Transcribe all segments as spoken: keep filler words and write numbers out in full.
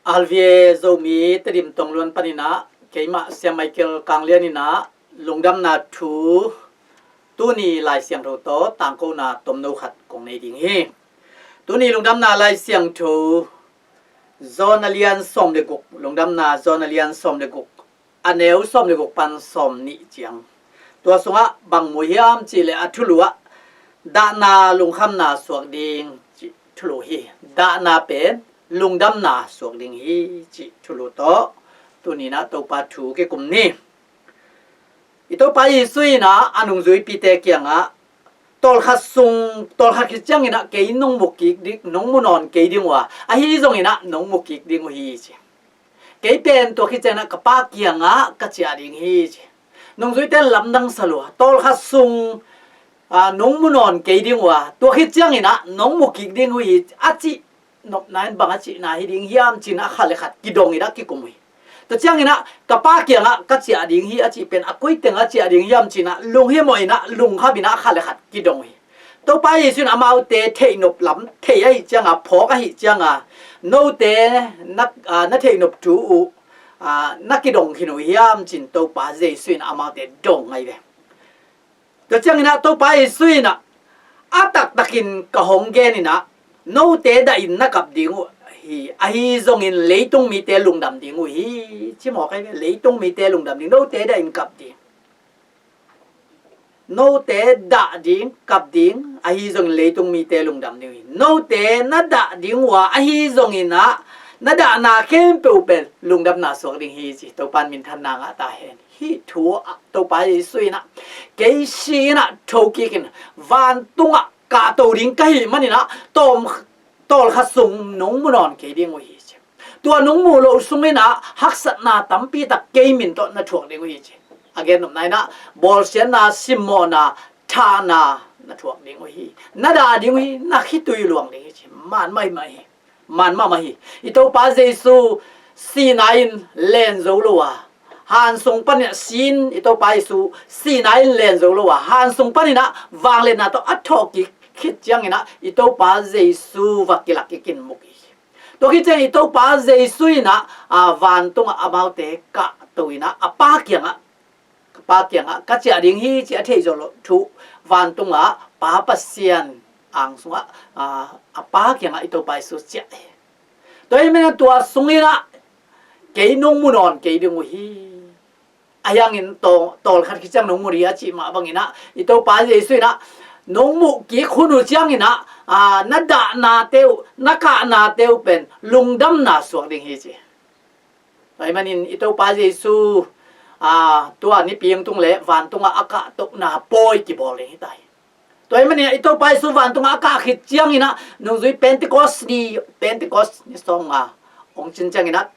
R V A Zomi Tedim Tongluan panin ah keimah Sia Michael Kanglian in ah lungdamna thu tuni Lai Siangtho tawh tangkona tomno khat kong nei ding hi. Tuni lungdamna Lai Siangtho John a lian sawm le guk, lungdamna John a lian sawm le guk, a neu sawm le guk pan sawm nih ciang. Tua sungah bang mu hiam cih leh a thulu ah dahna lungkhamna suak ding cih thulu hi. Dahna pen lungdamna suak ding hi cih thulu tawh tuni in ah Topa thu kikum ni. I Topa Jesuh in ah a nungzuipite kiangah tawlkhat sung, tawlkhat khit ciangin ah kei nong mu kik ding, nong mu nawn kei ding uh a, ahi zongin ah nong mu kik ding uh hi ci. Kei pen tua khit ciangin ah ka Pa kiangah ka ciah ding hi ci. Nungzuite lamdang sa lua, tawlkhat sung, aa, nong mu nawn kei ding uh a, tua khit ciangin ah nong mu kik ding uh hi a cih nopna in bang a cihna hi ding hiam ci-in ah khat le khat kidong in ah kikum uh hi. Tua ciangin ah ka Pa kiangah ka ciah ding hi a cih pen a koi teng a ciah ding hiam ci-in ah lunghimawh in ah lungkham in ah khat le khat kidong uh hi. Topa Jesuh in amaute theihnop lam thei ahih cianga, phawk ahih cianga, note na, aa, na theihnop thu uh, aa, na kidong khin uh hiam ci-in Topa Jesuh in amaute dong ngai ve. Tua ciangin ah Topa Jesuh in ah a taktakin ka hong gen in ah note dahin na kap ding uh hi, ahi zongin leitung mite lungdam ding uh hi. Ci mawk ahi ve, leitung mite lungdam ding, note dahin kap ding. Note dah ding, kap ding, ahi zongin leitung mite lungdam ding uh hi. Note na dah ding uh a, ahi zongin ah na dahna khempeuh pen lungdamna suak ding hi ci. Topa in minthanna ngah ta hen. Hih thu ah Topa Jesuh in ah kei si in ah thokik in vantungah kahto ding ka hih manin ah tawm, tawlkhat sung nong mu nawn kei ding uh hi ci. Tua nong muh loh sungin ah haksatna tampi tak kei min tawh na thuak ding uh hi ci. A gennopna in ah bawlsiatna, simmawhna, thahna na thuak ding uh hi. Na dah ding uh hi, na khitui luang ding hi ci. Man mahmah hi. Man mahmah hi. I Topa Jesuh sihna in len zo lo a, han sung panin ah, sin, i Topa Jesuh sihna in len zo lo a, han sung panin ah vangliatna tawh a thawhkik khit ciangin ah i Topa Jesuh va kilak kik in mu kik hi. Tua khit ciangin i Topa Jesuh in ah, aa, vantungah amaute kahto in ah a Pa kiangah, ka Pa kiangah ka ciah ding hi ci a theih zawh loh thu, vantungah Pa Pasian ang sungah, aa, a Pa kiangah i Topa Jesuh ciah hi. Tua ahih manin ah tua sungin ah kei nong mu nawn kei ding uh hi. Ahi hangin taw, tawlkhat khit ciang nong mu ding a cih mah bangin ah i Topa Jesuh in ah nong muh kik hun uh ciangin ah, aa, na dahnate uh, na kahnate uh pen lungdamna suak ding hi ci. Tua ahih manin i Topa Jesuh, aa, tua nipi hong tung leh vantungah a kahtohna pawi kibawl ding hi ta hi. Tua ahih manin i Topa Jesuh vantungah a kah khit ciangin ah nungzui Pentecost ni, Pentecost ni sawmnga hong cin ciangin ah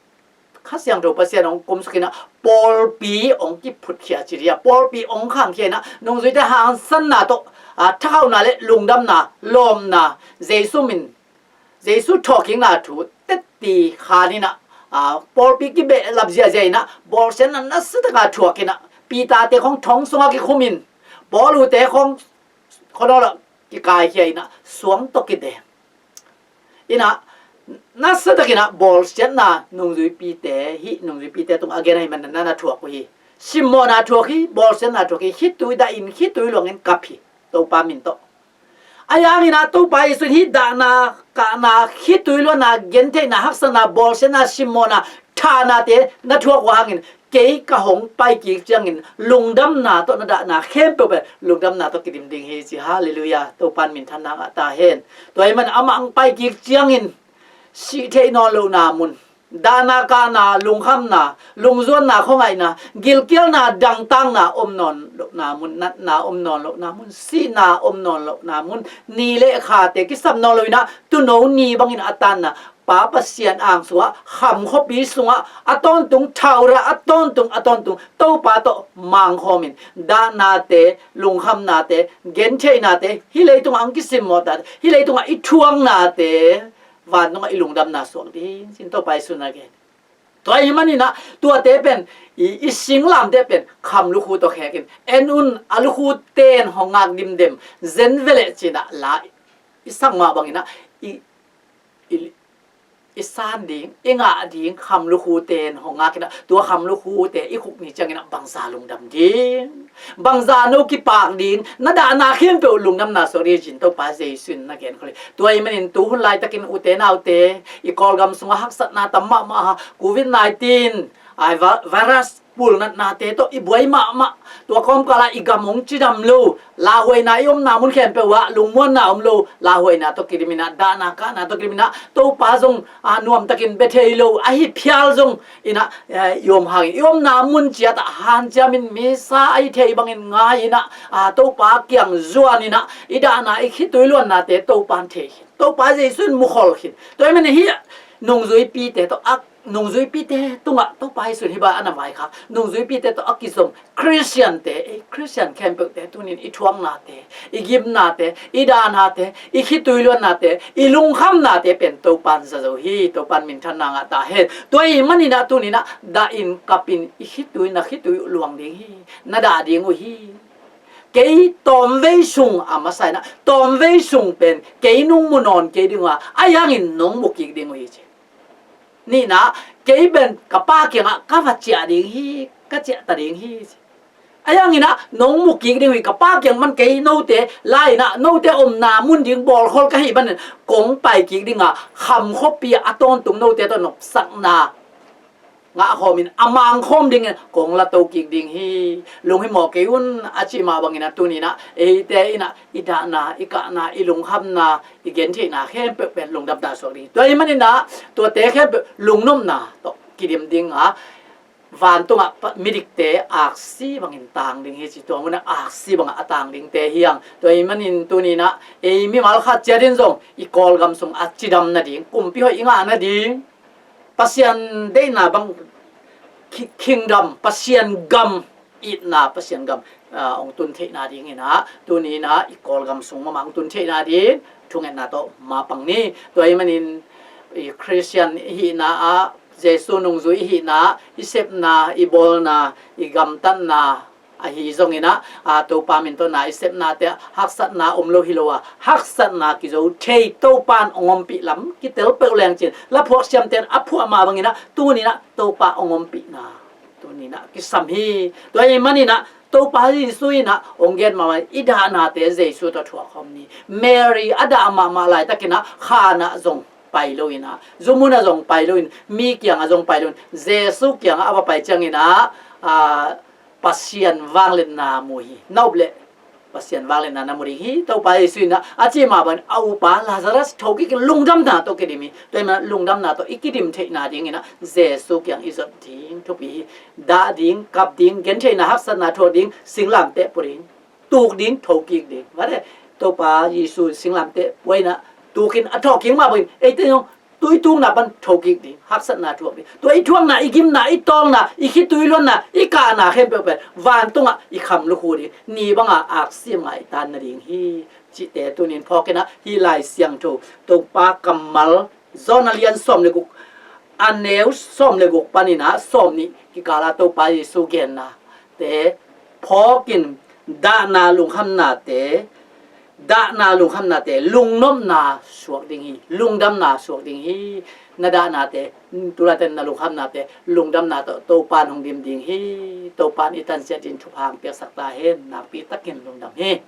Kha Siangtho Pasian hong kumsuk in ah pawlpi hong kiphutkhia ci ding a, pawlpi hong khangkhia in ah nungzuite hangsanna tawh, aa, thakhauhna le lungdamna, lawpna, Jesuh min, Jesuh thawhkikna thu tetti khan in ah, aa, pawlpi kibehlap ziahziah in ah bawlsiatna nasia taka thuak in ah Peter-te khawng thong sungah kikhum in, Paul-te khawng khuanawl ah kikaikhia in ah suang tawh kidem in ah nasia takin ah bawlsiatna nungzuipite, hih nungzuipite tungah a gen ahih manin na na thuak uh hi. Simmawhna thuak hi, bawlsiatna thuak hi, khitui dahin, khitui luangin kap hi, Topa min tawh. Ahi hangin ah Topa Jesuh in hih dahna, kahna, khitui luanna, gentheihna, haksatna, bawlsiatna, simmawhna, thahnate na thuak uh hangin kei ka hong pai kik ciangin lungdamna tawh na dahna khempeuh pen lungdamna tawh kidim ding hi ci. Halleluiah. Topa in minthanna ngah ta hen. Tua ahih manin amah hong pai kik ciangin sih theih nawn lohna mun, dahna, kahna, lungkhamna, lungzuanna, khuangaihna, gilkialna, dangtakna om nawn lohna mun, natna om nawn lohna mun, sihna om nawn lohna mun, ni le khate kisam nawn lo in ah tuuno ni bangin a taanna Pa Pasian ang sungah kham khuapi sungah a tawntung thaura, a tawntung, a tawntung Topa tawh mangkhawm in dahnate, lungkhamnate, gentheihnate, hih leitungah ang kisimmawhtate, hih leitungah i thuaknate vantungah i lungdamna suak ding ci-in Topa Jesuh in a gen. Tua ahih manin ah tuate pen, i, i singlamteh pen kham lukhu tawh khek in, en un, a lukhute in hong ngak dimdem, zen veleh ci-in ah la i sak mah bangin ah i, i, i san ding, i ngah ding kham lukhute in hong ngak in ah, tua kham lukhute i khuk ni ciangin ah bangza lungdam ding, bangza no kipak ding, na dahna khempeuh lungdamna suak ding hi ci-in Topa Jesu in na genkhol hi. Tua ahih manin tu hun laitakin ute naute, i Kawlgam sungah haksatna tam mahmah a, covid nineteen, ai, va-, virus pulnatnate tawh i buai mahmah, tua kawmkalah i gam hong cidam lo, lauhuaina i omna mun khempeuh ah lungmuanna om lo, lauhuaina tawh kidim in ah, dahna kahna tawh kidim in ah, Topa zong, a, nuamtakin bia thei lo, ahi phial zong in ah, eh, i om hangin i omna mun ciat ah hanciamin misa ahi thei bangin ngai in ah, a, Topa kiang zuan in ah, i dahna i khitui luannate Topa in thei khin, Topa Jesu in mukhol khin. Tua ahih manin hih nungzuipite tawh a nungzuipite tungah Topa Jesu in hih bang a na vaikhak, nungzuipite tawh a kizom Khristiante, ei Khristian khempeuhte tuni-in i thuaknate, i gimnate, i dahnate, i khitui luannate, i lungkhamnate pen Topa in za zo hi. Topa in minthanna ngah ta hen. Tua ahih manin ah tuni-in ah dah in, kap in, i khitui, na khitui uh luang ding hi. Na dah ding uh hi. Kei tawmvei sung a masa in ah, tawmvei sung pen kei nong mu nawn kei ding uh a, ahi hangin nong mu kik ding uh hi ci. Nihna, kei pen ka Pa kiangah ka va ciah ding hi, ka ciah ta ding hi. Ahi hangin ah nong mu kik ding uh hi, ka Pa kiang pan kei note la in ah, note omna mun ding bawlkhol ka hih manin kong pai kik ding a, kham khuapi ah a tawntung note tawh nopsakna ngah khawmin a mang khawm dingin kong la to kik ding hi. Lunghimawh kei un, a cih mah bangin ah tuni-in ah eite in ah i dahna, i kahna, i lungkhamna, i gentheihna khempeuh pen lungdamna suak ding hi. Tua ahih manin ah tuate khempeuh lungnopna tawh kidim ding a, vantungah pa-, midikte aksi bangin tang ding hi ci. Tua munah aksi bangah a tang dingte hi hang. Tua ahih manin tuni-in ah ei mimal khat ciat in zong i Kawlgam sung a cidam nading, kumpi hoih i ngah nading, Pasian deihna bang, ki-, kingdom, Pasian gam, itna, Pasian gam, ah, hong tun theihna dingin ah tuni-in ah i Kawlgam sung mahmah hong tun theihna ding thungetna tawh mapang ni. Tua ahih manin i Khristian i hihna ah, Jesu nungzui i hihna, i sepna, i bawlna, i gamtatna ahi zongin ah, a, Topa min tawh na i sepnate ah haksatna om lo hi lo a, haksatna kizo thei Topa in hong ompih lam kitel peuh leng cin, laphuak siamte in a phuah mah bangin ah tuni-in ah Topa hong ompihna tuni-in ah kisam hi. Tua ahih manin ah Topa Jesu in ah hong gen mah bangin i dahnate Jesu tawh thuak khawm ni. Mary a dah mahmah laitakin ah khan ah zong pai lo in ah, zu mun ah zong pai lo in, mi kiangah zong pai lo in, Jesu kiangah a va pai ciangin ah, a, Pasian vangliatna mu hi. Na up leh Pasian vangliatna na mu ding hi. Topa Jesu in ah a cih mah bangin a upa Lazarus tho kik in lungdamna tawh kidim hi. Tua ahih manin lungdamna tawh i kidim theihna dingin ah Jesu kiang i zot ding thupi hi. Dah ding, kap ding, gentheihna haksatna thuak ding, singlamteh pua ding, tuk ding, tho kik ding. Vate, Topa Jesu singlamteh pua in ah tuk in a thawh kik mah bangin eite zong tu i tukna pan tho kik ding, haksatna thuak ding. Tua i thuakna, i gimna, i tawlna, i khitui luanna, i kahna khempeuh pen vantungah i kham lukhu ding, ni banga aksi banga i tan nading hi cihte tuni-in phawk in ah, hih Lai Siangtho Topa kammal, John a lian sawm le guk, a neu sawm le guk panin ah sawmnih kikal ah Topa Jesu gennate phawk in, dahna lungkhamnate, dahna lungkhamnate lungnopna suak ding hi, lungdamna suak ding hi. Na dahnate, tu laitak na lungkhamnate lungdamna tawh Topa in hong dim ding hi. Topa in i tansiat ding thupha hong piaksak ta hen. Nakpi takin lungdam hi.